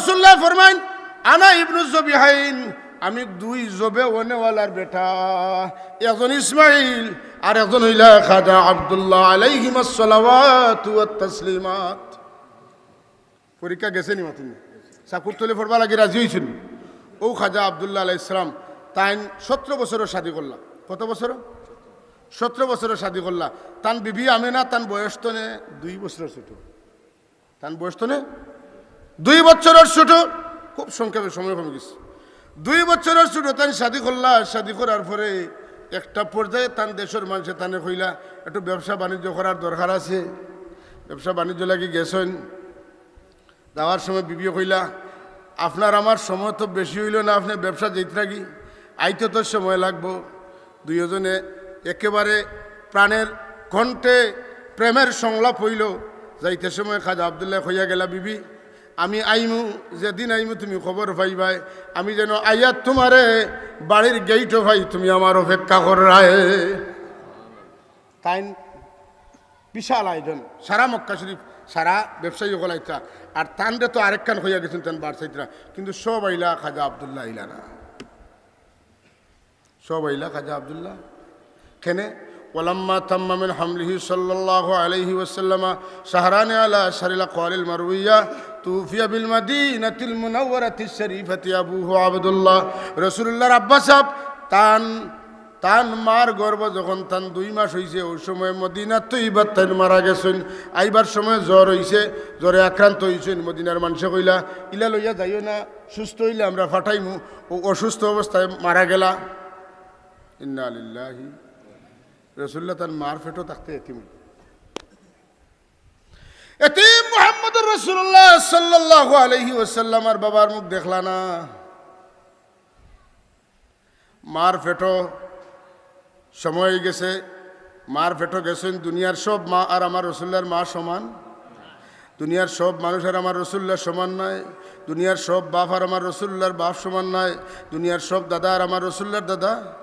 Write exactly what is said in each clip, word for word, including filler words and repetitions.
রাসূলুল্লাহ ফরমাইন, "আনা ইবনু যবিহাইন, আমি দুই জবে অনেওয়ালার বেটা, একজন ইসমাইল আর একজন অইলা খাজা আব্দুল্লাহ আলাইহিমাস সালাওয়াতু ওয়াত তাসলিমাত।" পরীক্ষা গেছে নি মাতুন? চাকুর তলে পড়বার লাগি রাজি অইছইন। অউ খাজা আব্দুল্লাহ আলাইহিস সালাম, তাইন সতরো বছরর শাদি করলা। কত বছর? সতরো বছরর শাদি করলা। তান বিবি আমেনা, তান বয়স তনে দুই বছরর ছুটো। তান বয়স তনে দুই বছরর ছুটো। খুব সংক্ষেপে, সময় কমে গেছে। দুই বছরর ছুটো তান শাদি করলা। শাদি করার পরে একটা পর্যায়ে তান দেশর মানষে তানে কইলা, "একটু ব্যবসা বাণিজ্য করার দরকার আছে।" ব্যবসা বাণিজ্য লাগি গেছইন। যাওয়ার সময় বিবিয়ে কইলা, "আপনার আমার সময় তো বেশি অইলো না, আপনে ব্যবসা যাইতরা গি, আইতে তো সময় লাগবো।" দুইওজনে একেবারে প্রাণের কণ্ঠে প্রেমের সংলাপ অইলো। যাইতে সময় খাজা আব্দুল্লাহ কইয়া গেলা, "বিবি, আমি আইমু, যেদিন আইমু তুমি খবর পাইবায়, আমি যেন আইয়া তুমারে বাড়ির গেইটো পাই, তুমি আমার অপেক্ষা কররায়।" তাইন বিশাল আয়োজন, সারা মক্কা শরীফ, সারা ব্যবসায়ী অকল আইতা। আর তানরে তো আরেকখান কইয়া গেছইন, তান বার চাইতরা, কিন্তু সব আইলা, খাজা আব্দুল্লাহ আইলা না। সব আইলা খাজা আব্দুল্লাহ। কেনে? "ওয়ালাম্মা তাম্মা মিন হামলিহি সাল্লাল্লাহু আলাইহি ওয়াসাল্লামা শাহরানি আলা আশহারিল আকওয়ালিল মারউইয়া, তুফিয়া বিল মাদিনাতিল মুনাওয়ারাতিশ শরীফাতি আবুহু আব্দুল্লাহ।" রাসূলুল্লাহর আব্বা সাব তান তান মার গর্ভ যখন তান দুই মাস অইছে, অউ সময় মদিনা তৈবাত তাইন মারা গেছইন। আইবার সময় জ্বর অইছে, জ্বরে আক্রান্ত অইছইন। মদিনার মানষে কইলা, "ইলা লইয়া যাইও না, সুস্থ অইলে আমরা ফাটাইমু।" অউ অসুস্থ অবস্থায় মারা গেলা। ইন্না লিল্লাহি। রাসূলুল্লাহ তান মার পেটো থাকতে এতিম অইলা। এতিম মুহাম্মদুর রাসূলুল্লাহ সাল্লাল্লাহু আলাইহি ওয়াসাল্লাম আর বাবার মুখ দেখলা না। মার পেটো সময় অইগেছে, মার পেটো গেছইন। দুনিয়ার সব মা আর আমার রাসূলুল্লাহর মা সমান? দুনিয়ার সব মানুষ আর আমার রাসূলুল্লাহর সমান নায়। দুনিয়ার সব বাপ আর আমার রাসূলুল্লাহর বাপ সমান নায়। দুনিয়ার সব দাদা আর আমার রাসূলুল্লাহর দাদা সমান।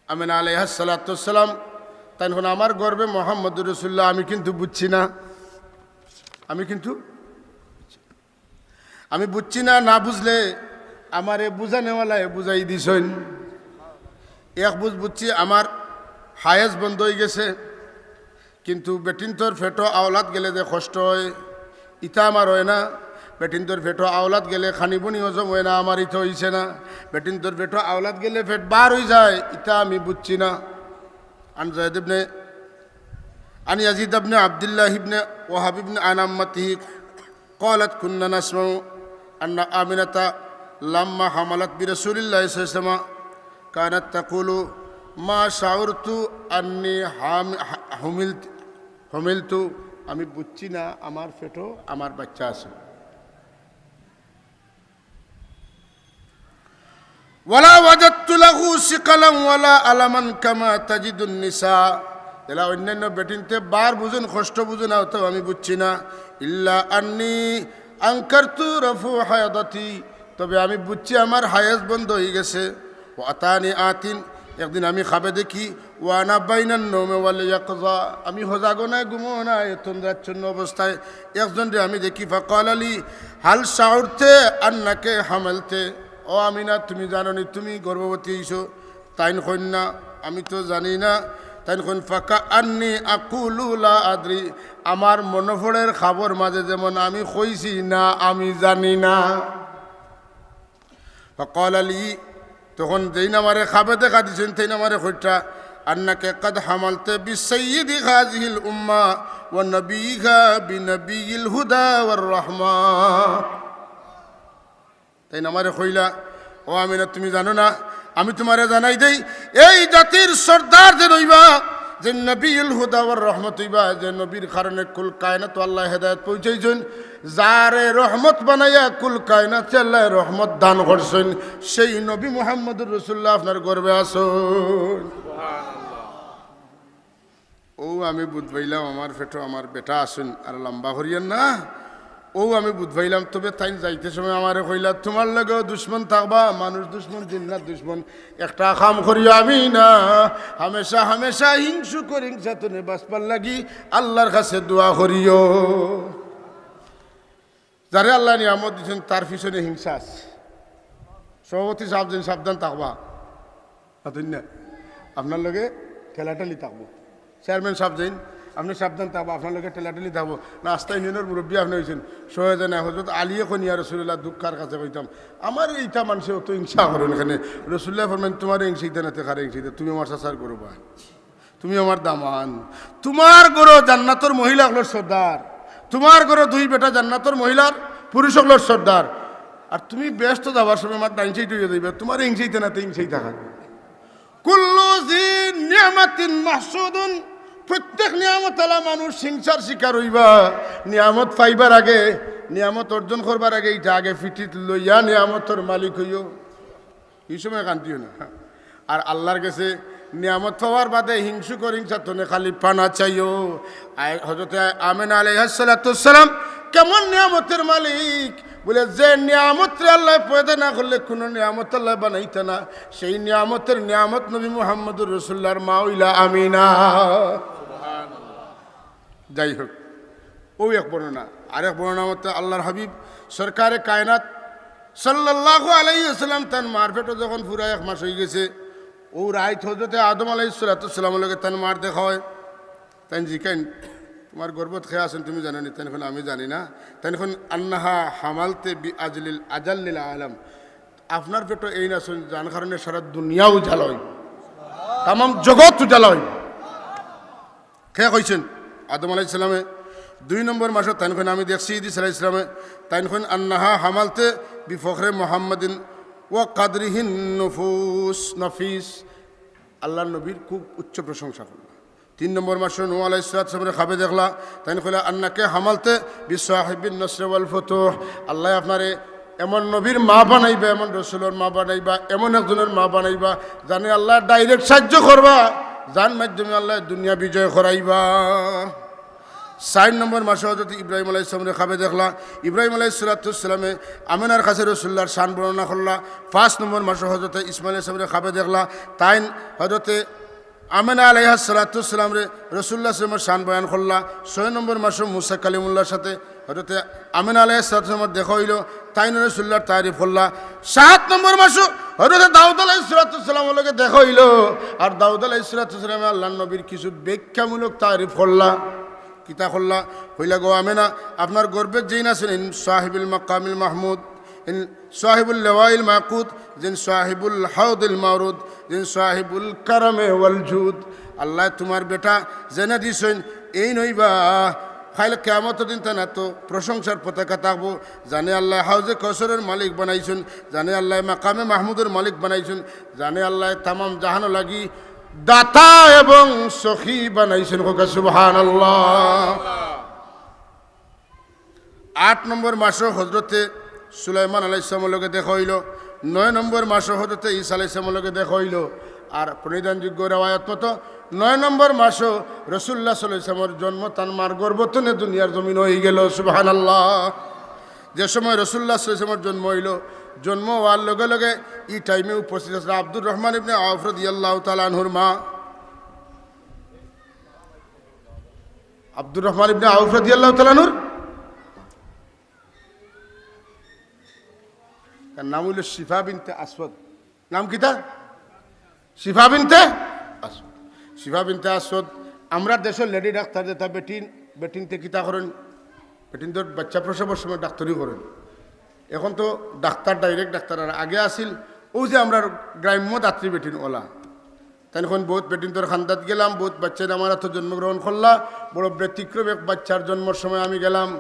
আমেনা আলাইহাস সালাতু ওয়াস সালাম, তাইন কইন, "আমার গর্ভে মুহাম্মদুর রাসূলুল্লাহ, আমি কিন্তু বুঝছি না, আমি কিন্তু, আমি বুঝছি না, না বুঝলে আমারে বুঝানেওয়ালায় বুঝাই দিছইন। এক বুঝ বুঝছি, আমার হায়েজ বন্ধ অইগেছে।" কিন্তু বেটিন্তর পেটো আওলাদ গেলে যে কষ্ট অয়, ইতা আমার অয় না। বেটিন্তর পেটো আওলাদ গেলে খানি বনি হজম অয় না, আমার ইতা অইছে না। বেটিন্তর পেটো আওলাদ গেলে পেট বার অইযায়, ইতা আমি বুঝছি না। আন যায়েদ ইবনে, আন ইয়াজিদ ইবনে আব্দুল্লাহ ইবনে ওয়াহাব ইবনে আন আম্মাতিহি قالت: كنا نسمع أن آمنة لما حملت برسول الله صلى الله عليه وسلم كانت تقول: ما شعرت أني حام-، حملت، حملت। আমি বুঝছি না আমার পেটো আমার বাচ্চা আছে। ولا وجدت له ثقلا ولا ألما كما تجد النساء। এলা অইন্যান্য বেটিন্তে বার বুঝইন, কষ্ট বুঝইন, অতাও আমি বুঝছি না। إلا أني أنكرت رفع حيضتي। তবে আমি বুঝছি আমার হায়েজ বন্ধ অইগেছে। وأتاني آت। একদিন আমি খাবে দেখি, وأنا بين النوم واليقظة। আমি হজাগও নায়, ঘুমও নায়, তন্দ্রাচ্ছন্ন অবস্থায় একজনরে আমি দেখি। فقال لي: هل شعرت أنك حملت؟ ও আমিনা, তুমি জানো নি তুমি গর্ভবতী অইছো? তাইন কইন না, আমি তো জানি না। তাইন কইন, فكأني أقول لا أدري। আমার মনো পড়ের খাবর মাঝে যেমন আমি কইছি না, আমি জানি না। فقال لي، তখন যেইন আমারে খাবে দেখা দিছইন, তেইন আমারে কইরা, أنك قد حملت بسيد هذه الأمة ونبيها بنبي الهدى والرحمة। তাইন আমারে কইলা, "ও আমিনা, তুমি জানো না? আমি তুমারে জানাই দেই, এই জাতির সর্দার যে অইবা, যে নবিউল হুদা ওয়ার রহমত অইবা, যে নবীর কারণে কুল কায়নাত আল্লায় হেদায়েত পৌঁছাইছইন, যারে রহমত বানাইয়া কুল কায়নাতে আল্লায় রহমত দান করছইন, সেই নবী মুহাম্মদুর রাসূলুল্লাহ আপনার গর্ভে আছইন।" ও আমি বুঝ পাইলাম, আমার পেটো আমার বেটা আছইন, আর লম্বা করিয়েন না। অউ আমি বুঝ পাইলাম, তবে তাইন যাইতে সময় আমারে কইলা, "তুমার লগেও দুশমন থাকবা, মানুষ দুশমন, জিন্নাত দুশমন। একটা কাম করিও, আমি না, হামেশা হামেশা হিংসুকর হিংসা তনে বাঁচবার লাগি আল্লার কাছে দোয়া করিও।" যারে আল্লায় নিয়ামত দিছইন, তার পিছনে হিংসা আছে। সভাপতি সাব যেইন সাবধান থাকবা, মাতইন না? আপনার লগে ঠেলাঠেলি থাকবো। চেয়ারম্যান সাব যেইন, আপনে সাবধান থাকবা, আপনার লগে ঠেলাঠেলি থাকবো। না, আস্তা ইউনিয়নর মুরব্বি আপনে অইছইন, সহে যায় না। হজরত আলীয়ে কইন, "ইয়া রাসুলুল্লাহ, দুঃখ কার কাছে কইতাম? আমারে ইতা মানষে অত হিংসা করইন কেনে।" রাসুলুল্লায় ফরমাইন, "তুমারে হিংসাইতা না তে কারে হিংসাইতা? তুমি আমার চাচার ঘরর ভাই।" তুমি আমার দামান, তুমার ঘরো জান্নাতর মহিলা অকলর সর্দার, তুমার ঘরো দুই বেটা জান্নাতর মহিলার পুরুষ অকলর সর্দার, আর তুমি বেহেস্তো যাবার সময় আমার ডাইন সাইডে অইয়া যাইবা, তুমারে হিংসাইতা না তে হিংসাইতা কারে? কুল্লু জি নিয়ামাতিন মাহসুদুন, প্রত্যেক নিয়ামত আলা মানুষ হিংসার শিকার অইবা। নিয়ামত পাইবার আগে, নিয়ামত অর্জন করবার আগে, ইটা আগে ফিটিত লইয়া নিয়ামতর মালিক অইও। ই সময় কান্দিও না। আর আল্লার গেছে নিয়ামত পাওয়ার বাদে হিংসুকর হিংসা তনে খালি পানা চাইও। আয়, হজরতে আমেনা আলাইহাস সালাতু ওয়াস সালাম কেমন নিয়ামতর মালিক? বলে, যে নিয়ামতরে আল্লায় পয়দা না করলে কুনু নিয়ামত আল্লায় বানাইতা না, সেই নিয়ামতর নিয়ামত নবী মুহাম্মদুর রাসুলুল্লাহর মা অইলা আমিনা। যাই হোক, অউ এক বর্ণনা। আরেক বর্ণনা মতে আল্লার হাবিব সরকারে কায়নাত সাল্লাল্লাহু আলাইহি ওয়াসাল্লাম তান মার পেটো যখন পুরা এক মাস অইগেছে, অউ রাইত হজরতে আদম আলাইহিস সালাতু ওয়াস সালামর লগে তান মার দেখা অয়। তাইন জিকাইন, "তুমার গর্ভত কে আছইন তুমি জানো নি?" তাইন কইন, "আমি জানি না।" তাইন কইন, "আন্নাহা হামালতে বি আজলিল আজাল্লিল আলম।" আপনার পেটো এইন আছইন, যান কারণে সারা দুনিয়া উজালা অইবো, তামাম জগত উজালা অইবো। কে কইছইন? আদম আলাইহিস সালামে। দুই নম্বর মাসো তাইন কইন, "আমি দেখছি ইদ্রিস আলাইহিস সালামে।" তাইন কইন, "আন্নাহা হামালতে বিফখরে মুহাম্মাদিন ওয়া কাদরিহিন নুফুস, নাফিস।" আল্লার নবীর খুব উচ্চ প্রশংসা করলা। তিন নম্বর মাসো নূহ আলাইহিস সালাতু ওয়াস সালামরে খাবে দেখলা। তাইন কইলা, "আন্নাকে হামালতে বিসাহিবিন নসরে ওয়াল ফুতুহ।" আল্লায় আপনারে এমন নবীর মা বানাইবা, এমন রসুলর মা বানাইবা, এমন একজনর মা বানাইবা, যানে আল্লায় direct সাহায্য করবা, যান মাধ্যমে আল্লায় দুনিয়া বিজয় করাইবা। চাইর নম্বর মাসো হজরত ইব্রাহিম আলাইহিস সালামরে খাবে দেখলা। ইব্রাহিম আলাইহিস সালাতু ওয়াস সালামে আমেনার কাছে রসুলুল্লাহর শান বর্ণনা করলা। পাঁচ নম্বর মাসো হজরত ইসমাইল আলাইহিস সালামরে খাবে দেখলা। তাইন হজরতে আমেনা আলাইহাস সালাতু ওয়াস সালামরে রসুলুল্লাহ সাল্লামর শান বয়ান করলা। ছয় নম্বর মাসো মুসা কালিমুল্লাহর সাথে হজরতে আমেনা আলাইহাস সালাতু ওয়াস সালামর দেখা অইলো, তাইন রসুলুল্লাহর তারিফ করলা। সাত নম্বর মাসো হজরতে দাউদ আলাইহিস সালাতু ওয়াস সালামর লগে দেখা অইলো, আর দাউদ আলাইহিস সালাতু ওয়াস সালামে আল্লার নবীর কিছু ব্যাখ্যামূলক তারিফ করলা। কিতা করলা? কইলা, "গো আমেনা, আপনার গর্ভত যেইন আছইন, ইন সাহিবুল মাকামিল মাহমুদ, ইন সাহিবুল লিওয়াইল মাকুদ, জিন সাহিবুল হাউদিল মারুদ, জিন সাহিবুল কারামে ওয়াল জুদ।" আল্লায় তুমার বেটা যেনে দিছইন, এইন অইবা। কাইল কিয়ামতর দিন তান আতো প্রশংসার পতাকা থাকবো। যানে আল্লায় হাউজে কাউসারর মালিক বানাইছইন, যানে আল্লায় মাকামে মাহমুদর মালিক বানাইছইন, যানে আল্লায় তামাম জাহানো লাগি দাতা এবং সখী বানাইছইন। কউক্কা সুবহানাল্লাহ। আট নম্বর মাসো হজরতে সুলাইমান আলাইহিস সালামর লগে দেখা অইলো, নয় নম্বর মাসো হজরতে ঈসা আলাইহিস সালামর লগে দেখা অইলো। আর প্রণিধানযোগ্য রেওয়ায়াত মতো নয় নম্বর মাসো রসুলুল্লাহ সাল্লাল্লাহু আলাইহি ওয়াসাল্লামর জন্ম, তান মার গর্ভ তনে দুনিয়ার জমিনো অইগেলো। সুবহানাল্লাহ। যে সময় রসুলুল্লাহ সাল্লাল্লাহু আলাইহি ওয়াসাল্লামর জন্ম অইলো, জন্ম অওয়ার লগে লগে ই টাইমে উপস্থিত আছলা আব্দুর রহমান ইবনে আউফ রাদিয়াল্লাহু তাআলা আনহুর মা। আব্দুর রহমান ইবনে আউফ রাদিয়াল্লাহু তাআলা আনহুর, তার নাম অইলো শিফা বিনতে আসওয়াদ। নাম কিতা? শিফা বিনতে আসওয়াদ। শিফা বিনতে আসওয়াদ, আমরার দেশর লেডি ডাক্তার যেতা বেটিন, বেটিনতে কিতা করইন? বেটিন্তর বাচ্চা প্রসবর সময় ডাক্তারি করইন। এখন তো ডাক্তার, direct ডাক্তার, আর আগে আছিল অউ যে আমরার গ্রাম্য দাত্রী বেটিন অলা। তাইন কইন, বউত বেটিন্তর খান্দাত গেলাম, বউত বাচ্চাইন আমার আতো জন্মগ্রহণ করলা। বড় ব্যতিক্রম এক বাচ্চার জন্মর সময় আমি গেলাম,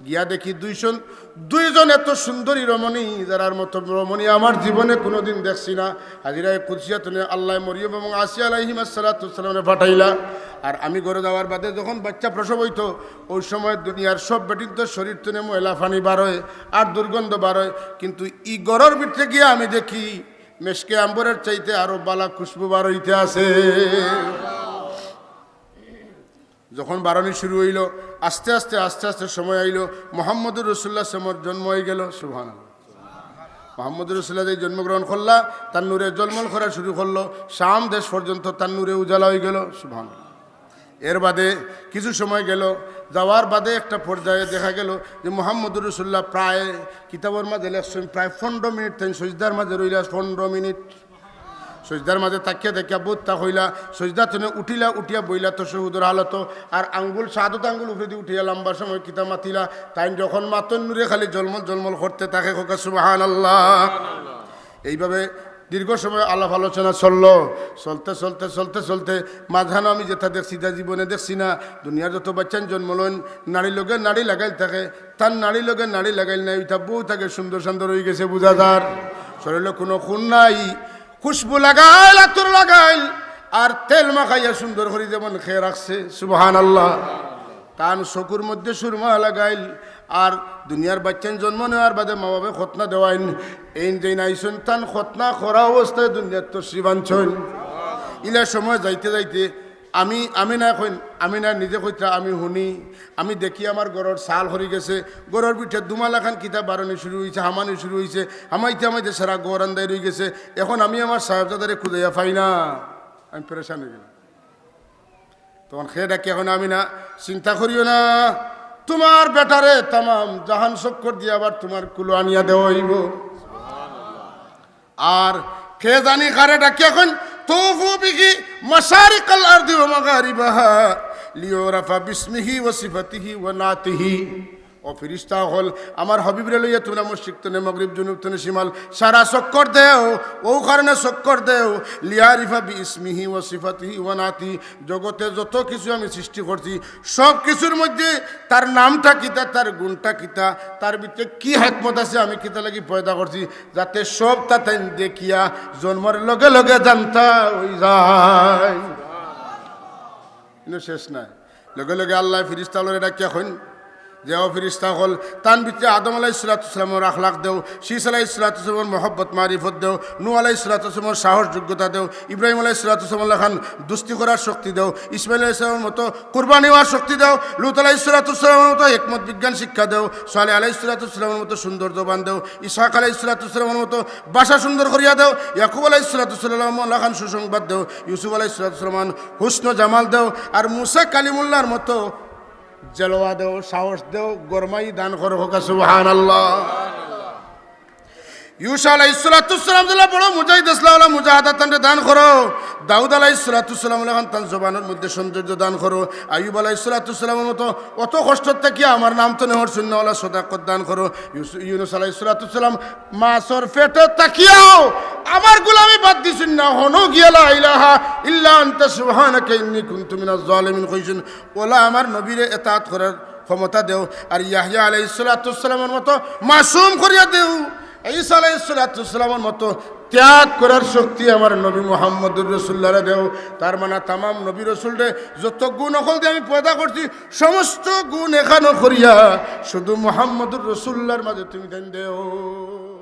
গিয়া দেখি দুইজন, দুইজন এত সুন্দরী রমণী, যারার মতো রমণী আমার জীবনে কুনুদিন দেখছি না। হাদিসে কুদসিয়া তনে আল্লায় মরিয়ম এবং আসিয়া আলাইহিমাস সালাতু ওয়াস সালামরে পাঠাইলা। আর আমি ঘরো যাওয়ার বাদে যখন বাচ্চা প্রসব অইতো, অউ সময় দুনিয়ার সব বেটিন্তর শরীর তনে ময়লা পানি বার অয় আর দুর্গন্ধ বার অয়, কিন্তু ই ঘরর ভিতরে গিয়া আমি দেখি মেশকে আম্বরের চাইতে আরো বালা খুশবু বার অইতে আছে। যখন বারনি শুরু অইলো, আস্তে আস্তে আস্তে আস্তে সময় আইলো, মোহাম্মদুর রসুল্লাহ সাল্লাল্লাহু আলাইহি ওয়াসাল্লামর জন্ম অইগেলো। সুবহানাল্লাহ। মোহাম্মদুর রসুল্লাহ যে জন্মগ্রহণ করলা, তান নূরে ঝলমল করা শুরু করলো, শাম দেশ পর্যন্ত তান নূরে উজালা অইগেলো। সুবহানাল্লাহ। এর বাদে কিছু সময় গেলো, যাওয়ার বাদে একটা পর্যায়ে দেখা গেলো যে মোহাম্মদুর রসুল্লাহ প্রায়, কিতাবর মাঝে লেখছইন, প্রায় পনরো মিনিট তাইন সইজদার মাঝে রইলা, পনরো মিনিট। সইজদার মাঝে থাকিয়া থাকিয়া বউত তা কইলা, সইজদা তনে উঠিলা, উঠিয়া বইলা তাশাহুদর হালতো, আর আঙ্গুল, শাহাদত আঙ্গুল উপরেদি উঠিয়া লম্বা সময় কিতা মাতিলা। তাইন যখন মাতইন নূরে খালি ঝলমল ঝলমল করতে থাকে, কউক্কা সুবহানাল্লাহ। এইভাবে দীর্ঘ সময় আলাপ আলোচনা চললো। চলতে চলতে চলতে চলতে মাঝখানো আমি যেটা দেখছি, ইটা জীবনে দেখছি না। দুনিয়ার যত বাচ্চাইন জন্ম লইন, নাড়ি লগে নাড়ি লাগাইল থাকে, তার নাড়ি লগে নাড়ি লাগাইল নাই, ইটা বউত আগে সুন্দর সুন্দর অইগেছে, বুঝা যার। শরীলো কুনু খুন নাই, খুশবু লাগাইল, আতর লাগাইল, আর তেল মাখাইয়া সুন্দর করি যেমন খেয়ে রাখছে। সুবহানাল্লাহ। তান চকুর মধ্যে সুরমা লাগাইল, আর দুনিয়ার বাচ্চাইন জন্ম নেওয়ার বাদে মা বাপে খতনা দেওয়াইন, এইন যেইন আইছইন তান খতনা করা অবস্থায় দুনিয়াত তশরিফ আনছইন। ইলা সময় যাইতে যাইতে আমি, আমিনায় কইন, আমিনায় নিজে কইতরা, "আমি হুনি, আমি দেখি আমার ঘরর চাল হরি গেছে, ঘরর ভিতরে দুমা লাখান কিতা বারনি শুরু অইছে, হামানি শুরু অইছে, হামাইতে হামাইতে সারা ঘর আন্দাইর অইগেছে, এখন আমি আমার সাহেবজাদারে খুঁজাইয়া পাই না, আমি পেরেশান অইগেলাম।" তখন হে ডাকিয়া কইন, "আমিনা, চিন্তা করিও না, তুমার বেটারে তামাম জাহান চক্কর দিয়া আবার তুমার কুলো আনিয়া দেওয়া অইবো।" আর কে জানি কারে ডাকিয়া কইন, "তুফু বিহি মাশারিকাল আরদি ওয়া মাগারিবাহা, লিউরাফা বিসমিহি ওয়া সিফাতিহি ওয়া নাতিহি।" ও ফিরিস্তা অকল, আমার হাবিবরে লইয়া তুমরা মশরিক তনে মগরিব, জুনুব তনে শিমাল সারা চক্কর দেও, অউ কারণে চক্কর দেও, লিয়ারিফা বিসমিহি ওয়া সিফাতিহি ওয়া নাতি, জগতে যত কিছু আমি সৃষ্টি করছি, সব কিছুর মধ্যে তার নামটা কিতা, তার গুণটা কিতা, তার ভিতরে কি হেকমত আছে, আমি কিতা লাগি পয়দা করছি, যাতে সব তা তাইন দেখিয়া জন্মর লগে লগে জানতা অইযায়। কিন্তু শেষ নাই, লগে লগে আল্লায় ফিরিস্তা অকলরে ডাকিয়া কইন যে, "ও ফিরিস্তা অকল, তান ভিতরে আদম আলাইহিস সালাতু ওয়াস সালামর আখলাক দেও, শীস আলাইহিস সালাতু ওয়াস সালামর মহব্বত মারিফত দেও, নূহ আলাইহিস সালাতু ওয়াস সালামর সাহস যোগ্যতা দেও, ইব্রাহিম আলাইহিস সালাতু ওয়াস সালামর লাখান দুস্তি করার শক্তি দেও, ইসমাইল আলাইহিস সালামর মতো কুরবানি অওয়ার শক্তি দেও, লূত আলাইহিস সালাতু ওয়াস সালামর মতো হেকমত বিজ্ঞান শিক্ষা দেও, সালেহ আলাইহিস সালাতু ওয়াস সালামর মতো সুন্দর জবান দেও, ইসহাক আলাইহিস সালাতু ওয়াস সালামর মতো ভাষা সুন্দর করিয়া দেও, ইয়াকুব আলাইহিস সালাতু ওয়াস সালামর লাখান সুসংবাদ দেও, ইউসুফ আলাইহিস সালাতু ওয়াস সালামর হুসন জামাল দেও, আর মুসা কালিমুল্লাহর মতো জেলোয়া দেও, সাহস দেও, গরমাই দান করো।" কউক্কা সুবহানাল্লাহ। ইউশা আলাইহিস সালাতু ওয়াস সালাম যেলা বড় মুজাহিদ আছলা, অলা মুজাহাদা তানরে দান করো। দাউদ আলাইহিস সালাতু ওয়াস সালাম লাখান তান জবানর মধ্যে সৌন্দর্য দান করো। আইয়ুব আলাইহিস সালাতু ওয়াস সালামর মতো অত কষ্ট থাকিয়া আমার নাম তো নেওয়ার শূন্য, অলা সদাকত দান করো। ইউসু-, ইউনুস আলাইহিস সালাতু ওয়াস সালাম মাছর পেটো থাকিয়াও আমার গোলামি বাদ দিছইন না, হনো গিয়া লা ইলাহা ইল্লা আনতা সুবহানাকা ইন্নী কুনতু মিনাজ জালিমিন কইছইন। অলা আমার নবীরে এতাআত করার ক্ষমতা দেও। আর ইয়াহইয়া আলাইহিস সালাতু ওয়াস সালামর মতো মাসুম করিয়া দেও, ঈসা আলাইহিস সালাতু ওয়াস সালামর মতো ত্যাগ করার শক্তি আমার নবী মুহাম্মদুর রাসূলুল্লাহরে দেও। তার মানে তামাম নবী রাসূলরে যত গুণ অকল দিয়া আমি পয়দা করছি, সমস্ত গুণ একখানো করিয়া শুধু মুহাম্মদুর রাসূলুল্লাহর মাঝে তুমি দেন দেও।